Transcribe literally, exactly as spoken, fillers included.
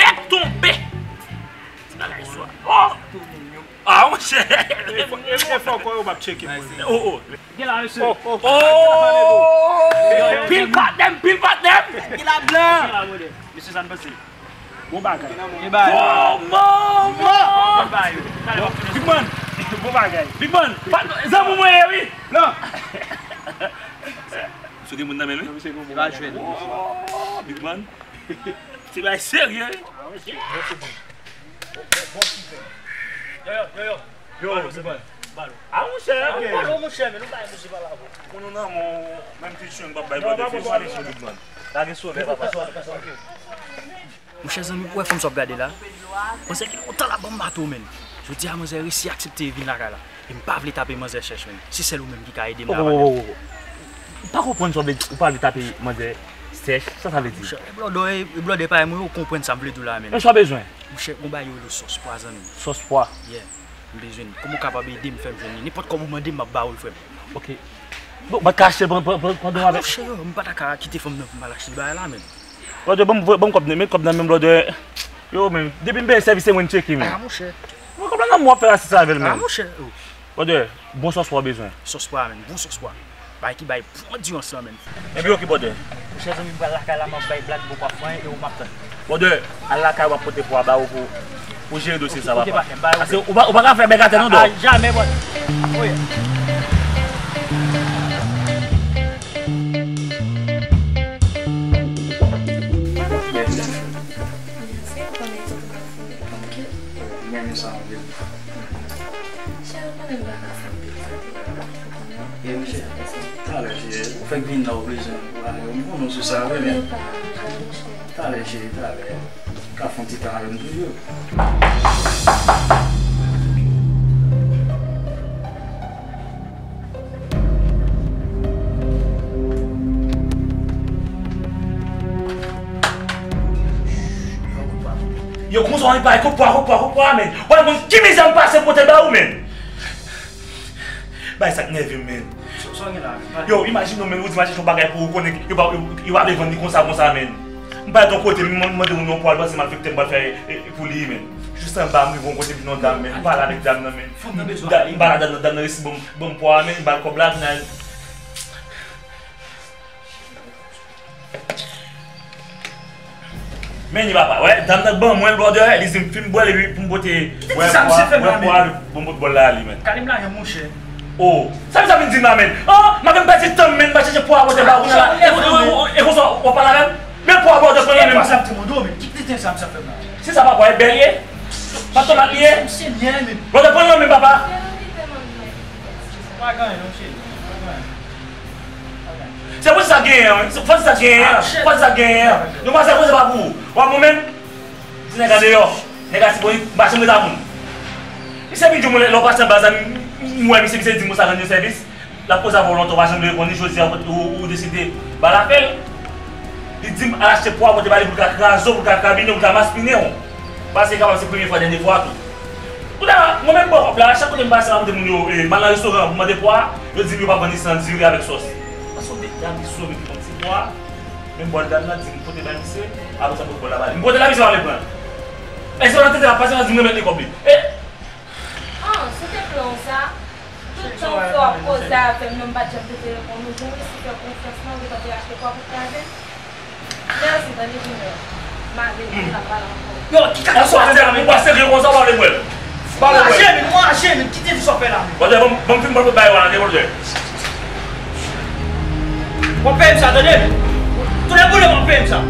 Fè tonbe. Ti bagay swa. Oh! Ah, monchè. E fò, e fò kò yo p ap tcheke moun. Oh, oh. Gen la, mesye. Oh, oh. Oh! Pil patnè m, pil patnè m. Gen la blan. Gen la, brother. Mesye, sa n panse. Bon bagay. Gen bagay. Oh, manman! Gen bagay. Big man. Bon bagay. Big man. Zanmi mwen ye, wi. Non. Misye gen moun nan men l, wi. Li va jwenn. Oh, Big man. Se bagay serye, wi. Yo, yo, yo, yo. Yo, Big man. Balo. Ah, monchè. Ok. Balo, monchè, men nou bay misye pale avè w. Moun nou nan men, menm ti chen, pap bay brother, fè sou Big man. Lage sou, men papa. Monchè zanmi, ou wè fanm sa w ap gade la? Manzè gen lontan l ap ban m mato, menn. Jodi a, manzè resi aksepte vin lakay la. E m pa vle tape manzè chèch, menn. Se sèl ou menm ki ka ede m la, manzè. Ou pa konprann sa w vle di, ou pa vle tape manzè chèch? Sa sa vle di? Monchè, e blòdè, e blòdè parèy mwen yo konprann sa m vle di w la, menn. Men sa w bezwen? Monchè, gon bagay yo rele sòs pwa, zanmi. Sòs pwa? Yeah. M bezwen l. Kòman w kapab ede m fè m jwenn li? Nenpòt kòman w mande m, m ap ba ou l, frè m. Ok. Bon, ou pa t ka achte l pandan, pandan, pandan w avè l? Ah, monchè, yo, m pa ta ka kite fanm nan pou m al achte bagay la, menn. Brother, ban m, ban m kòb, met kòb nan men m, brother. Yo, men, depi m peye sèvis, se mwen n tcheke, men. Ah, monchè. Mwen konprann nan mwen ap fè rasis avè l, men. Ah, monchè. Brother, bon sòs pwa w bezwen. Sòs pwa, men. Bon sòs pwa. Bay ki bay bon andirans lan, men. Ebyen, ok, brother. Monchè, zanmi, m pral lakay la, m ap bay blag, bon, pap mwen, e ou m ap tann. Brother, al lakay, w ap pote pwa ba ou pou, pou jere dosye sa, papa. Paske ou pa, ou pa ka fè bèk atè, non, dò. Ah, jamè, brother. Wi. Mwen menm sa anpil. Cheri, ou konnen m pa ka fè anpil sa. E, monchè, talè, cheri, ou fèk vin la, ou bezwen pale, m konnen w sou sa, wi, men. Talè, cheri, talè. Ka fè yon ti tan avè m toujou. Yo, kòman sa w ap pale? Kout pwa, kout pwa, kout pwa, men. Ou pa konn ki mizè m pase pote ba ou, men. Bay sa k nève m, men. Yo, imajine w, men, ou di m al chèche yon bagay pou ou konnen yo pa, yo, yo pa vle vann li konsa, konsa, men. M pale t yon kote, m mande moun yon pwa, li panse malfektè m pral fè, e, e, pou li, men. Jis anba, m rive yon kote, m di yon dam, men. M pale avèk dam nan, men. Fanm nan bezwen ale. M pale ak dam nan, dam nan resi ban m, ban m pwa a, men. M ba l kòb la, final. Men li papa, wè, dam nan ban mwen l, brother, li di m fin bwè l epi pou m pote, wè, pwa, wè, pwa, pou m pote bòl la a li, men. Kalem la, monchè. Oh, sa misye ap vin di m la, men? Ah, m ap vin pèdi tan m, men, m al chèche pwa a pote ba ou la. E, e, e, e konsa w ap pale avè m? Men pwa a, brother, pran nan men m. Sa m te mande w, men. Ki tenten sa misye ap fè m la? Se sa, papa, e bèl ye? Pa tomat li ye? Se mwen, men. Brother, pran nan men m, papa. Pa gen anyen, non, cheri. Pa gen anyen. Se pou sa genyen an, wi. Se pou sa genyen an. Pou sa genyen an. Nou pa sa koze pa pou ou. W ap mwen menm? Di nèg andeyò. Nèg asipolit, m pa janm ret a moun. Misye vin di mwen lè w pase anba zam, m wè misye, misye di m konsa rann yo sèvis. L ap koze avè w lontan, w pa janm reponn li, jodi a ou, ou, ou deside ba l apèl. Li di m al achte pwa pote ba li pou l ka kraze w, pou l ka krabinen w, pou l ka maspinen w. Paske kapab se premye fwa, dènye fwa tou. Kounye a, mwen menm bò kòb la, chak kote m pase, m ap mande moun yo, e, m al nan restoran pou mande pwa, yo di m yo pa vann li san diri avèk sòs. Paske yon nèg ki abisye, ki konn ti pwa, menm bòl dam nan di m pote bay misye, apre sa m pote bòl la ba li. M pote la, misye pa vle pran. E se nan tenten l ap pase, l ap di m remèt li kòb li. E, ah, se te plan w sa? Tout tan w fè w ap koze avè m nan, m pa t janm te telefòn ou, jan w resi fè konfyans lan, ou gentan te achte pwa pou kraze m. Mèsi, tande jimè. Malere, m pa pale ankò. Yo, ki kaka sa w ap fè la, men? Ou pa serye konsa, ou pa vle bwè l. Ou pa vle bwè l. Manje, men, manje, men, kite di sa w fè la, men. Brother, ban m, ban m fin bwè bay wana, brother. W ap peye m sa, tande, men. Tounen boule, w ap peye m sa.